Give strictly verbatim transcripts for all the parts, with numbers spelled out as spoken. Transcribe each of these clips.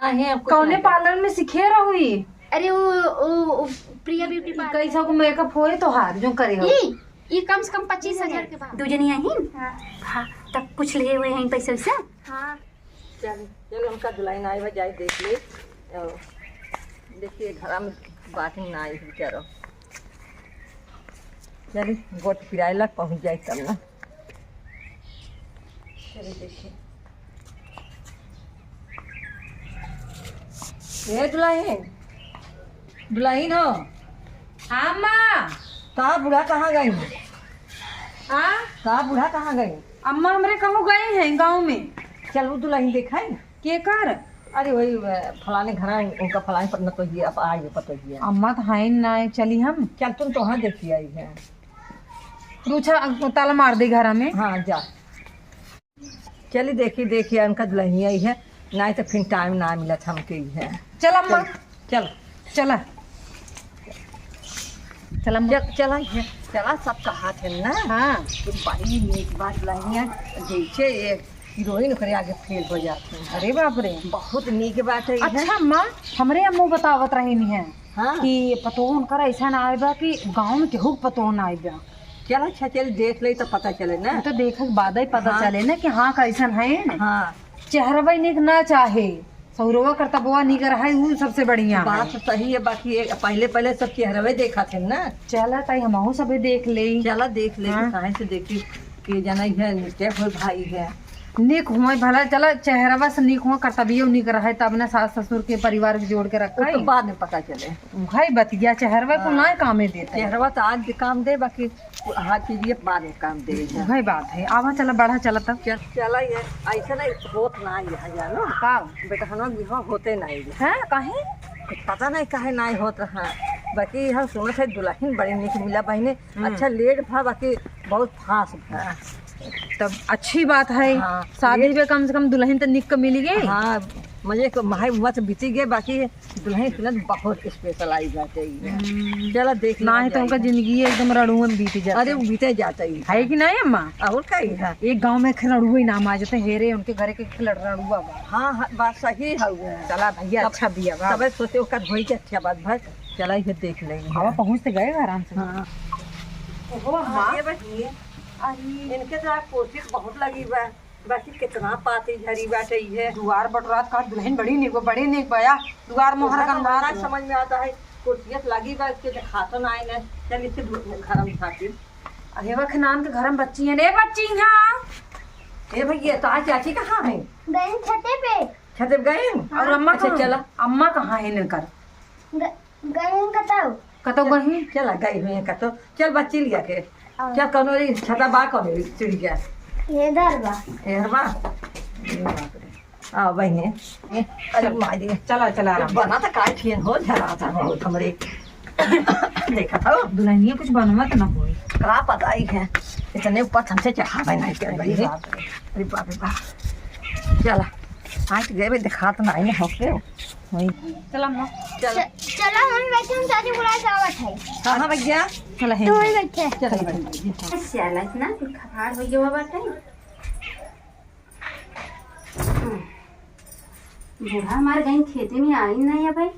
नहीं, हमको कौने नहीं। पार्लर में सीखे रहुई? अरे, वो, वो, वो प्रिया ब्यूटी ई पार्लर। कैसा को मेकअप होए तोहार, जो करे हो? ई, ई कम से कम पच्चीस हजार के बाद। दू जनी आहिन? हाँ। हाँ, तब कुछ ले हुए हैं पैसा वैसा? हाँ। चल, चल, उनका दुल्हन आई बा, जाए देख ले। और देखिए, घर में बात ही ना आई बेचारो। चली, गोट पिराए लग पहुँच जाए तब ना। चली देखिए। ए दुल्हन, दुल्हन हो। हाँ, अम्मा। का बूढ़ा कहाँ गई? हाँ? का बूढ़ा कहाँ गई? अम्मा हमरे कहूँ गई हैं गाँव में। चल, वो दुल्हन देखाई। के कर? अरे, वही, अ, फलाने घरा, उनका फलाने पर न तो ये, अब आई पतो ये। अम्मा तो हैं ना, चली हम। चल, तुम तो वहाँ देखी आई है। रूछा, अ, ताला मार दे घरा में। हाँ, जा। चली देखी, देखी, उनका दुल्हनिया ही है, नहीं तो फिर टाइम ना मिलत हमके ही है। चल अम्मा। चल, चल। चला। चला अम्मा। चल, चला, ये, चला, सब कहा थे ना। हाँ। कि बड़ी नीक बात दुल्हनिया, जैसे ये हीरोइन ओकरे आगे फेल हो जाती है। अरे बाप रे। बहुत नीक बात है ये। अच्छा अम्मा, हमरे अम्मू बतावत रही है हाँ। कि पतोह उनकर ऐसा ना आए बा कि गाँव में केहू के पतोह ना आए बा। चल, अच्छा, चल देख ले तो पता चले ना। वो तो देखे के बाद ही पता हाँ। चले ना कि हाँ, कैसन है। हाँ। चेहरवा नीक ना चाहे, सौरवा करतबवा नीक रहे, ऊ सबसे बढ़िया है। बात तो सही है, बाकी ये पहले, पहले सब चेहरवे देखा थे ना। चला ताई, हमहू सबे देख ले। चला देख ले, हाँ। काहे से देखी, के जानै है, के होय भाई है। नीक होय भला, चला चेहरवा से नीक होय, करतबियो नीक रहे, तब ना सास ससुर के परिवार के जोड़ के वो रखा तो है। बाद में पता चले। उहै बतिया चेहरवा को हाँ। ना कामे देता है। चेहरवा तो आज भी काम दे, बाकी हर चीज ये बाद में काम दे है। उहै बात है। आवा चला, बढ़ा चला तब। चल, चला ये, ऐसा नहीं होत ना है यहाँ जानो। का? बेटा, हम बिहाव होते नहीं है। हैं? काहे? कुछ पता नहीं काहे नहीं होत रहा। बाकी हम सुनत है दुल्हन बड़ी नीक मिला बहिने। हम्म। अच्छा लेट भा, बाकी बहुत फास्ट भा। तब अच्छी बात है। हाँ, शादी ये में कम से कम दुल्हन तो निक के मिली गई। हाँ, मजे को माहे मत बीती गए, बाकी दुल्हन सुनत बहुत स्पेशल आई बाटे ये। हम्म। चला देख ना लिया है तो उनका जाए। जिंदगी एकदम रणुए में बीती जाती अरे, है। वो बीते जाता ही है कि नहीं अम्मा? और का ही है? एक गांव में एक रणुआ ही नाम आ जाते, हेरे उनके घर के एक लड़-, रणुआ बा। हाँ, हाँ, बात सही है वो। चला भैया, तब, अच्छा बिया बा। तबे सोचे ओकर होई के अच्छा बात भाई, चला इहे देख लेंगे। हवा पहुँच तो गए आराम से। हाँ। ओहो अम्मा। हाँ, ये बहिनी, अरे। इनके तो आज कोशिश बहुत लगी बा। बाकी कितना पाती झरी बाटे इहे। दुआर बटोरात का दुल्हन बड़ी नीक बा, बड़ी नीक बा या। दुआर मोहर ओहर गंधात हमरा बा। समझ में आता है, कुर्सियत लागी बा, इसके देखातो ना आइने। चल, इसके दु-, घर में खातिर। अरे, वखनान के घर में बच्ची है, ने बच्ची यहाँ। ए भैया, तो आज चाची कहाँ है? गई छते पे। छते पे गई? और अम्मा अच्छा, कहाँ? चला। अम्मा कहाँ है इनकर? ग-, गई कतौ। कतौ गई? चला, गई हुई है कतौ। चल बच्ची लिया के। हाँ। चल, कौनो रे छता बा, कौनो रे चिड़िया। ये इधर बा। इधर बा? ए बाप रे। आ, बहिने। ए, अरे माई रे। चला, चला, आराम। बना त काय छियन हो, झरा था बहुत हमरे। देखा था। दुल्हनिया कुछ बनवा त ना होई। का पता ही है। इतने ऊपर हमसे चढ़ावे नहीं कर अरे बहिने। बाप रे। अरे बाप रे बाप। चला। आज गए बे दिखात ना आइने हमके। वही। चला अम्मा। चल। च-, चला, हम बैठे, हम चाची बुलाए के आवत है। हाँ, हाँ, भैया। चला, है। तू वहीं बैठे। चल, बैठ। साला इतना खराब हो गया बाटे। बूढ़ा हमार गई खेते में आई नहीं है भाई।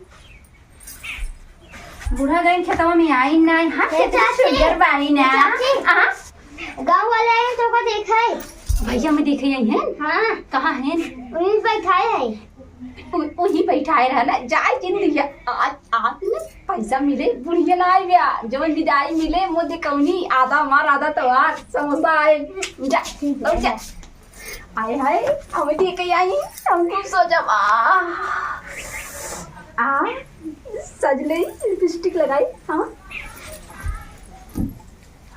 बूढ़ा गई खेतवा में आई नहीं। हाँ, ए कितना चाची। सुंदर बाड़ी ना। ए चाची। हाँ। गाँव वाले आए हैं तो को देखा है। भैया में देखे आई हैं? हाँ। कहाँ हैं? वहीं बैठा है। उ-, वहीं बैठाए रहा ना, जाए जिन दिया। आज, आज ना पैसा मिले, बुढ़िया ना आए ब्या। जवन विदाई मिले, मुँह देखौनी, आधा हमार, आधा तोहार, समोसा आए। जा, लौट जा। आए हाय, हमें देख के आई, हम खूब सोचब। आ, आ, सज ले, लिपस्टिक लगाई, हाँ।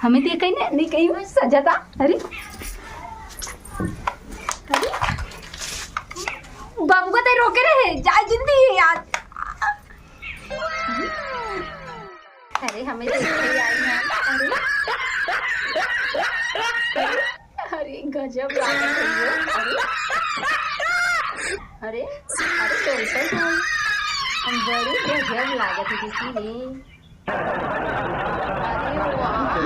हमें तो ये कहीं नहीं, नहीं कहीं में सजा था। अरे, अरे, बाबू का तो रोके रहे, जा जल्दी यार। अरे, हमें तो इसलिए आई है। अरे, अरे, गजब लागत है ये। अरे, अरे, अरे, कैसे हो? हम बड़ी गजब लागत है दीदी। अरे वाह।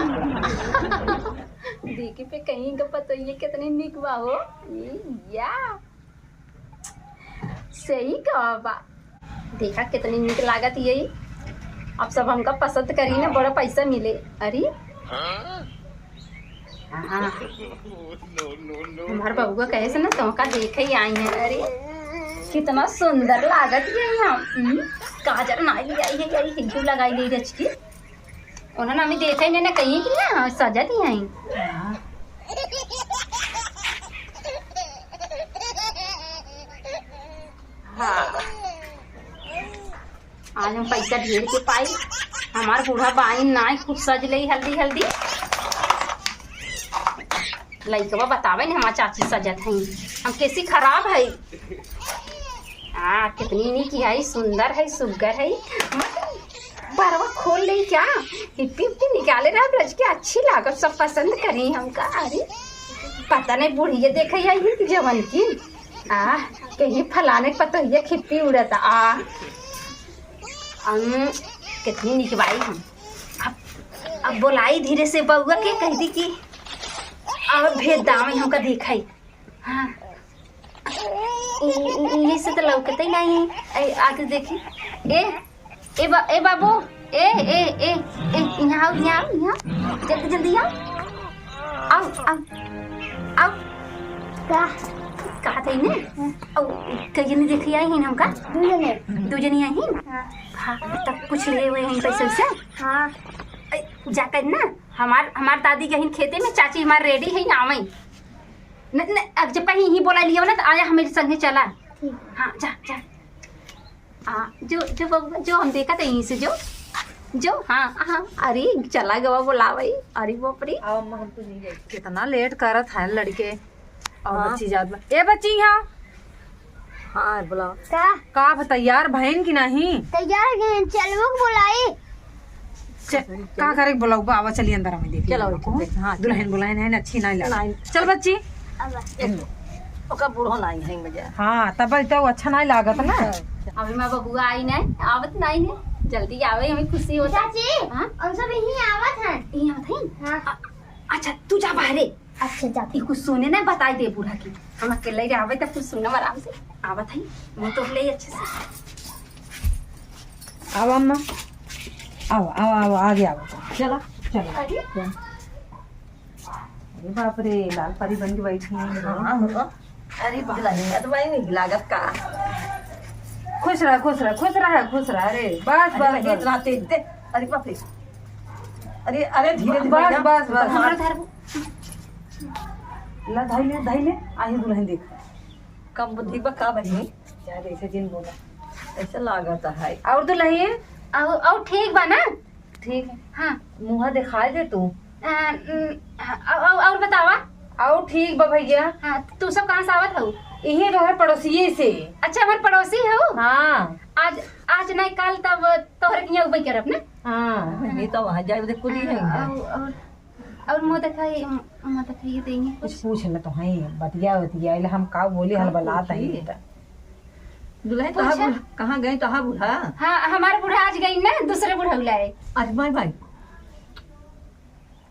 देखी पे कहीं का पतोहिए कितनी निक बा हो। ई या। सही कहा बा। देखा कितनी नीक लागत यही। अब सब हमका पसंद करी ना, बड़ा पैसा मिले। अरे हाँ। हमार बबुआ कहे से ना तोहका देखे ही आई है। अरे कितना सुंदर लागत ये हम। हम्म, काजर ना ले आई है, यही हिंदू लगाई ले रचकी। उन्होंने हमें देखा ही नहीं ना, कहीं की ना सजा दी आई। हाँ। आज हम पैसा ढेर के पाई। हमार बूढ़ा बाइन नाई खूब सज लेई हल्दी हल्दी। लइकवा बतावे न हमार चाची सजत हई, हम कैसी खराब हई। आ, कितनी नीक हई, सुंदर हई, सुग्गर हई। बरवा खोल लेई क्या? हिप्पी हिप्पी निकाले रहा ब्रज के, अच्छी लागत, सब पसंद करी हमका। अरे पता नहीं बुढ़िया देखे आई है कि जवन की। आ, कहीं फलाने पतोहिया खिप्पी उड़त। आ, अम, कितनी निक बाई हम। अब, अब बोलाई धीरे से बउआ के, कह दी कि अब भेद दावे हमका देखाई। हाँ, इ-, इ-, इहे से तो लौकते नहीं। ए, आगे देखी। ए, ए बा-, ए बाबू, ए, ए, ए, ए, यहाँ आओ, यहाँ आओ, यहाँ आओ। जल्दी, जल्दी आओ। आओ, आओ, आओ। का? कहा था इन्हें? आओ, कई जने देखे आई हैं हमका? दू जने। दू जने आई हैं? हाँ। हाँ, तब कुछ ले हुए हैं पैसे वैसे? हाँ। ए, जाकर ना, हमार, हमार दादी गहिन खेते में, चाची हमार ready है, आवे। न, न, अब जब कहीं ही बोला लियो ना, तो आया हमारे संगे चला। ठीक। हाँ, जा, जा। आ, जो, जो बबुआ, जो हम देखा था यहीं से, जो, जो, हाँ, हाँ, अरे, चला गवा बोलावई, अरे बाप रे। आओ अम्मा, हम तो नहीं जाई। कितना late करत है लड़के। और हाँ। बच्ची जात बा। ए बच्ची, यहाँ। हाँ, बोलाओ। का? का अब तैयार भइन कि नहीं? तैयार गए, चलबो के बोलाई। च-, का करे के बोलाऊ? बाबा, चलिए अंदर में देखिए। चलो, ठीक है, हाँ, दुल्हन बुलाए नहीं, अच्छी नहीं लगे। नहीं। चल बच्ची। अब ओका बूढ़ो नहीं है मजा। हाँ, तब तो अच्छा नहीं लागत ना। अभी मैं बबुआ आई नहीं, आवत नहीं है, जल्दी आवे, हमें खुशी होता। चाची, हाँ? हम सब यहीं आवत हैं। यहीं आवत हैं? हाँ। अ-, अच्छा, तू जा बाहरे। अच्छा, जा। ई कुछ सुने ना, बताई दे बूढ़ा की। हम अकेले ही आवे तो कुछ सुनम आराम से। आवत है, मुँह तो ले अच्छे से। आओ अम्मा, आओ, आओ, आओ, आगे आओ। चलो, चलो। अरे। अरे बाप रे, लाल परी बन के बैठी है। हाँ, हाँ। अरे बाप रे, तो भाई नहीं लागत का। खुश रह, खुश रह, खुश रह, खुश रह। अरे, बस, अरे बस, बहिनी, बस। इतना तेज दे। अरे बाप रे। अरे, अरे, धीरे, धीरे बस, भैया। बस, बस। हमारा घर ला, धइले, धइले, आही दुल्हन देख। कम बुद्धि बा का बहिनी? जा दे, ऐसे जिन बोला। ऐसे लागत है। और दुल्हन? और, और ठीक बा ना? ठीक है। हाँ। मुँह दिखाई दे तू। आ, न, और, और, और बतावा? और ठीक बा भैया। हाँ, तू सब कहाँ से आवत हऊ? इहे तोहर पड़ोसिये से। अच्छा, हमार पड़ोसी हऊ? हाँ। आज, आज नहीं, कल तब तोहरे के यहाँ उबई करब ना? हाँ, नहीं तो वहाँ जाए, उधर कुली है। और, और, और मुँह दिखाई, मुँह दिखाई देंगे कुछ कुछ। पूछ ले तो हैं, बतिया, बतिया, ले हम का बोले, का हल बलात पूछी? हैं त। दुल्हन, तोहार पूछा? बूढ़ा, कहाँ गए तोहार बूढ़ा? हाँ, हमार बूढ़ा आज गई ना, दूसरे बूढ़ा बुलाए। आज भाई, भाई।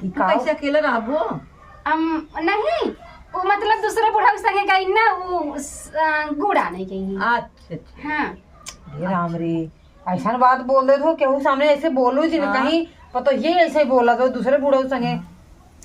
कि तू का? कैसे अकेले रहबो? हम, नहीं, वो मतलब दूसरे बूढ़ा संगे गई ना, वो स-, अ, गुड़ आने गई। अच्छा, अच्छा। हाँ। हे राम रे, ऐसन बात बोल देत हो, केहू सामने ऐसे बोलू जिन हाँ। कहीं, पता ये ऐसे बोलत हो दूसरे बूढ़ा संगे।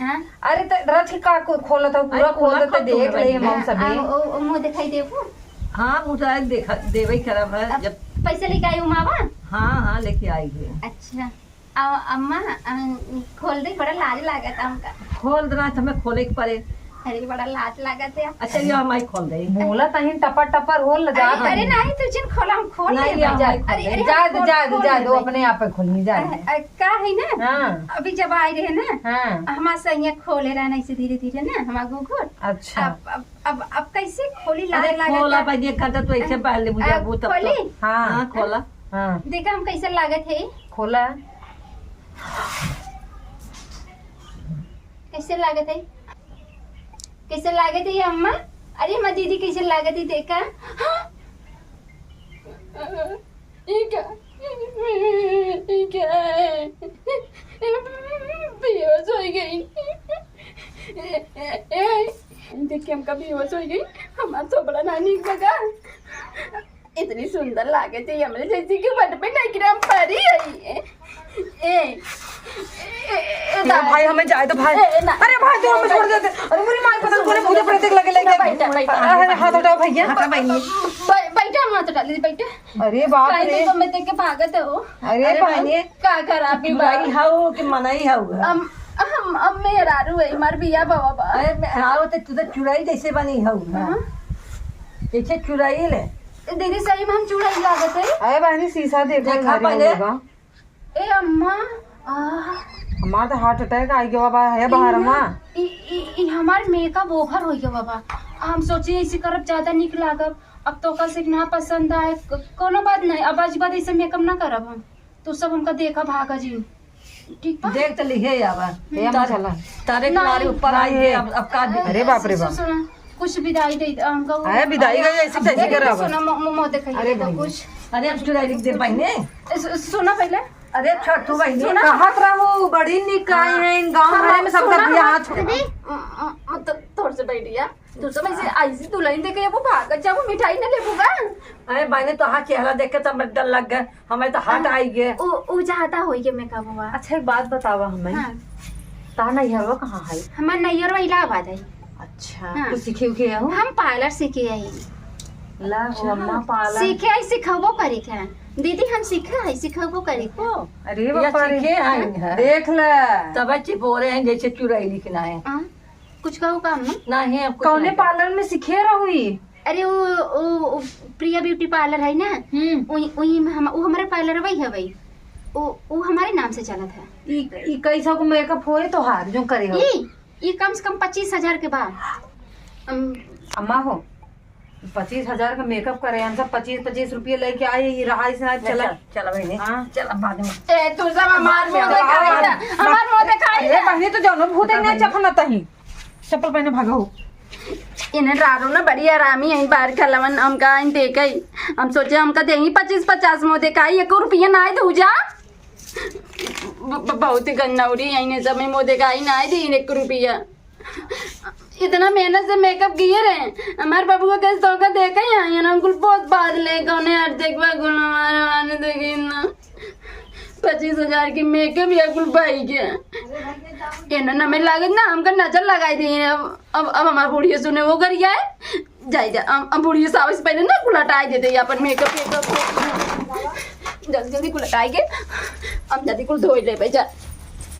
हाँ। अरे त रच के का को-, खोलत हो, पूरा अरे खोल खोला देते, कब देख तुमने ले बहिनी? हम सबे। आ, ओ, ओ, मुँह दिखाई देबो? हाँ, मुँह तो देखा, देवे ही करब है, अब जब पैसा लेके आई हूँ मावा? हाँ, हाँ, लेके आई है। अच्छा। आ, अम्मा, आ, खोल दे, बड़ा लाज लागत हमका। खोल देना, तो हमें खोले के पड़े। अरे, बड़ा लाज लागत है। अच्छा, ये हमारी खोल दे। बोला तहिन टपर टपर हो, लजात अरे, अरे, हमें। नहीं, तू जिन खोला, हम खोल नहीं, लेबे। ये हमारी खोल अरे, दे। अरे, जा दे, खोल, जा दे, खोल जा दे, लेबे। अपने आप पे खोलिए, जा दे। अ, अ, का है ना, हाँ। अभी जब आए रहे ना, हाँ। हमार सैया खोले रहे ना ऐसे धीरे धीरे ना, हमार घुघुर। अच्छा। अब, अब, अब, अब कैसे खोली, लाज अरे, लागत खोला है। भाई, ये करता तो ऐसे पहले मुझे अ, वो तब तो खोली? हाँ। हाँ, खोला। हाँ। देखा हम कैसे लागत है। खोला। कैसे लागत है? कैसे लागत है ये अम्मा? अरे हमार दीदी कैसे लागत है देखा। हाँ? ई का? ई का है? बेहोश हो गई। ए, ए, ए, देख के हमका बेहोश हो गई। हमार थोबड़ा ना नीक बा का। इतनी सुंदर लागे थे, हमरे जैसी कि बन पे नहीं, हम परी है। ए, ए, ए, ए, ए, ए, भाई, हमें जाए दो, भाई। ए, ए, ना। अरे, भाई, तू हमें छोड़ देते। अरे, मेरी माँ, पता नहीं, कोने भूत प्रेत लगे, लगे। ना, बैठा, बैठा। अरे, हाथ हटाओ, भैया। हटा, बहनी। बै-, बैठा, हाथ हटा, दीदी, बैठा। अरे, बाप काहे रे। तो मैं देख के भागत हो। अरे, अरे, बहनी। का खराबी बा? चुराई हाउ कि मनई हाउ? हम, हम, हम मेहरारू है, हमार बिया बाबा बा। अरे, मैं, हाउ, तो तू तो चुराई जैसे बनी हाउ ना। हाँ। जैसे चुराई ले। दीदी, सही में हम चुराई लागत है? अरे, बहनी, शीशा देखो, देखा भारी पहले। होगा। ए अम्मा, आ। हमार तो heart attack आ गया बा, है बाहर अम्मा। ई, ई, ई हमार makeup over हो गया बाबा। हम सोचे ऐसे करब ज्यादा निक लागब। अब तो ओकर से ना पसंद आए, क-, कोनो बात नहीं, अब आज बाद ऐसे makeup ना करब हम। तो सब हमका देखा भागा जी, ठीक बा? देख तो लिहे आवा। ए अम्मा, तारे, चला। तारे नहीं। किनारे ऊपर आई नहीं। है, अब, अब का दे? अरे बाप रे सु-, बाप। सुना, कुछ विदाई दे दे, हमका वो अरे विदाई का ऐसे कैसे अरे करावा? सुना, मो-, मो-, मो देखाइए अरे तो भाई। कुछ। अरे, हम चुराई लिख दे बहने। ए, सु-, सुना पहले। अरे, छोटू बहने। सुना। कहत रहू, बड़ी निकाय हाँ। है, इन गाँव हाँ, भरे में सब सुना, कर दिया, हाँ। हाथ। अरे, म-, म-, मतलब, थोड़ से बैठ गया। तू सब ऐसे, ऐसी दुल्हन देखे, वो भागत जा, वो मिठाई न लेबू का? अरे, बहने, तो हाँ, चेहरा देख के तो हमर डर लग गए, हमें तो heart हाँ। आई गए। उ, उ चाहता होई के makeup हुआ। अच्छा, एक बात बतावा हमें। हाँ। तार नैहरवा कहाँ है? हमार नैहरवा इलाहाबाद है। अच्छा, हाँ। कुछ सीखे उखे हो? हम parlour सीखे आई। ला, अच्छा। अम्मा parlour। सीखे आई, सिखबो करी थे। दीदी, हम सीखे आई, सिखबो करी थे। अरे ये बाप रे। सीखे आई है। देख ले। तब अच्छी बोले हैं जैसे चुड़ैली के नाए। हाँ, कुछ कहो काम ना? नहीं, अब कुछ कौने नहीं। Parlour में सीखे रहुई? अरे वो, वो, वो प्रिया beauty parlour है ना, हम्म। वही, वही में हम, वो हमारे parlour वही है वही। वो, वो हमारे नाम से चलत है। ई, ई कैसा को makeup होए तोहार जो करे हो? ई, ई कम से कम पच्चीस हजार के बा। अम, अम्मा हो, पच्चीस हजार का makeup करे, हम सब पच्चीस, पच्चीस रुपये लेके आए, ये रहा इसने आज चला। चल, चल बहनी। हाँ। चल, अब बाद में। ए, तू सब हमार मुंह चल, देखाई अब ना, हमार मुंह देखाई अरे ना। बहनी, तो जानो भूत है ना, चपल ना तही। चप्पल पहने भागा हो। इन्हें रारो ना बड़ी आरामी है, बाहर खलवन हमका इन देखे। हम सोचे हमका देही पच्चीस पचास मुंह देखाई, एको रुपया ना आए दूजा। ब-, ब-, बहुत ही गन्नौरी है, इन्हें सब में मुंह देखाई ना आए दी एक रुपया। इतना मेहनत से makeup किए रहे, हमार बबुआ कैसे धोखा दे के आई है ना, कुल बहुत बात ले कौने यार देखबा कुल हमारे वाले देखी ना। पच्चीस हजार की makeup या कुल भाई के। ये ना, ना में लागत ना, हमका नजर लगाई दी है। अब, अब, अब हमार बुढ़िया सुने वो करिया है। जाई जा, हम, हम बुढ़िया सावे से पहले ना कुल हटाई देते ये अपन makeup, makeup। जल्दी, जल्दी कुल हटाई के, हम जल्दी कुल धोई ले भाई जा।